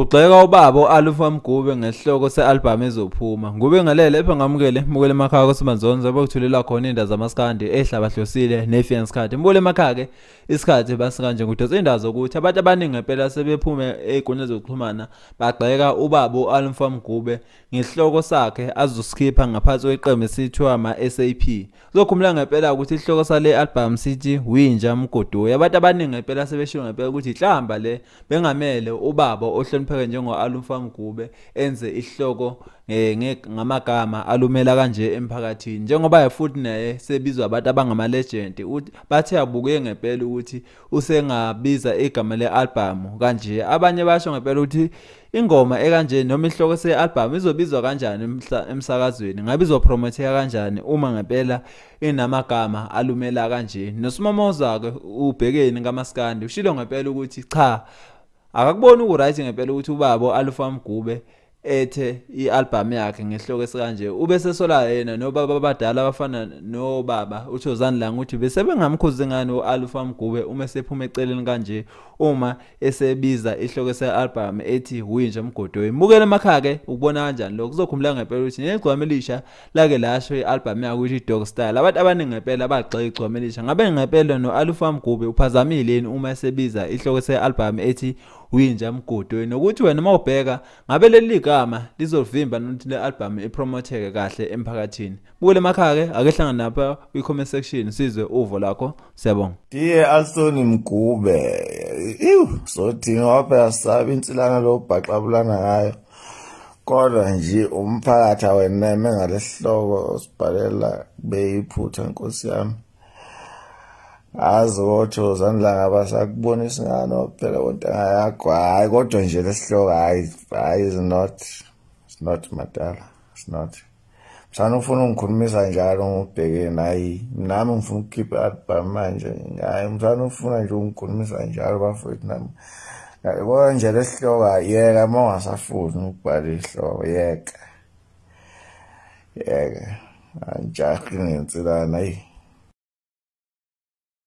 Ugxeka ubaba u-Alpha Mgube ngesihloko se-albhamu ezophuma. Ngubingelele epha ngamukele mukele emakhaya kwaSimanzonzo abakuthulela khona indaba zamaskandi ehlabahlosile nefiya ngesikhathi. Mbukele emakhaya ke isikhathi basikanje ngudonsa indaba zokuthi abantu abaningi ngempela sebephume ey'nkundleni zokuxhumana bagxeka ubaba u-Alpha Mgube ngesihloko sakhe azosikhipha ngaphansi kweqembu esithiwa ama-SAP. Kuzokhumbula ngempela ukuthi isihloko sale album sithi Winja Mgodoyi. Abantu abaningi ngempela sebesho ngempela ukuthi inhlamba le bengamele ubaba ohlonipheke njengo-Alpha Mgube enze isihloko ngamagama alumela kanje emphakathini, njengoba futhi naye sebizwa abantu abangama-legend bathe abuke ngempela ukuthi usengabiza igama le-album kanje. Abanye basho ngempela ukuthi ingoma ekanje noma isihloko se-album izobizwa kanjani emsakazweni, ngabe izopromotheka kanjani uma ngempela inamagama alumela kanje. Nosimomoza-ke ubhekeni kaMaskandi ushilo ngempela ukuthi cha, akakuboni uku-right ngempela ukuthi ubaba u-Alpha Mgube ethe i-album yakhe ngesihloko esikanje. Ube sesola yena nobaba abadala abafana nobaba uThozani Langa ukuthi bese bengamkhuzi ngani u-Alpha Mgube uma esephuma eceleni kanje, uma esebiza isihloko se-album ethi Winja Mgodoyi. Mbukele emakhaya ke ukubona kanjani lokho. Kuzokhumbula ngempela ukuthi negcwama elisha lake lasho i-album yakhe ukuthi Dog Style. Abantu abaningi ngempela bagxeka igcwama elisha. Ngabe ngempela no-Alpha Mgube uphazamile yini uma esebiza isihloko se-album ethi Winja Mgodoyi, nokuthi wena mawubheka ngabe leli gama lizovimba nokuthi le album ipromotheke kahle emphakathini. Bukele emakhaya ke ake hlangana lapha kwi-comment section sizwe uvo lakho. Siyabonga. Dear Althoni Mgube, ew sothi ngoba sabe insilana lo bhaxabulana ngayo, kodwa nje umphakathi aweneme ngalesihloko sibhalela beyiphutha nkosi yami. Azi oThozani Langa abasakubonisa ngani phela ontanga yakho. Hayi kodwa nje lesihloko hayi hayi is not, it's not madala, it's not. Mhlawumbe ufuna ungikhulumisa njalo ngubhekeni, hayi nami ngifuna ukukhipha i-album manje, hayi mhlawumbe ufuna nje ungikhulumisa njalo bafowethu nami. Kodwa nje lesihloko yeka, uma ungasafuni ukubhala isihloko yeka, yeka angijahi ngensilana hayi.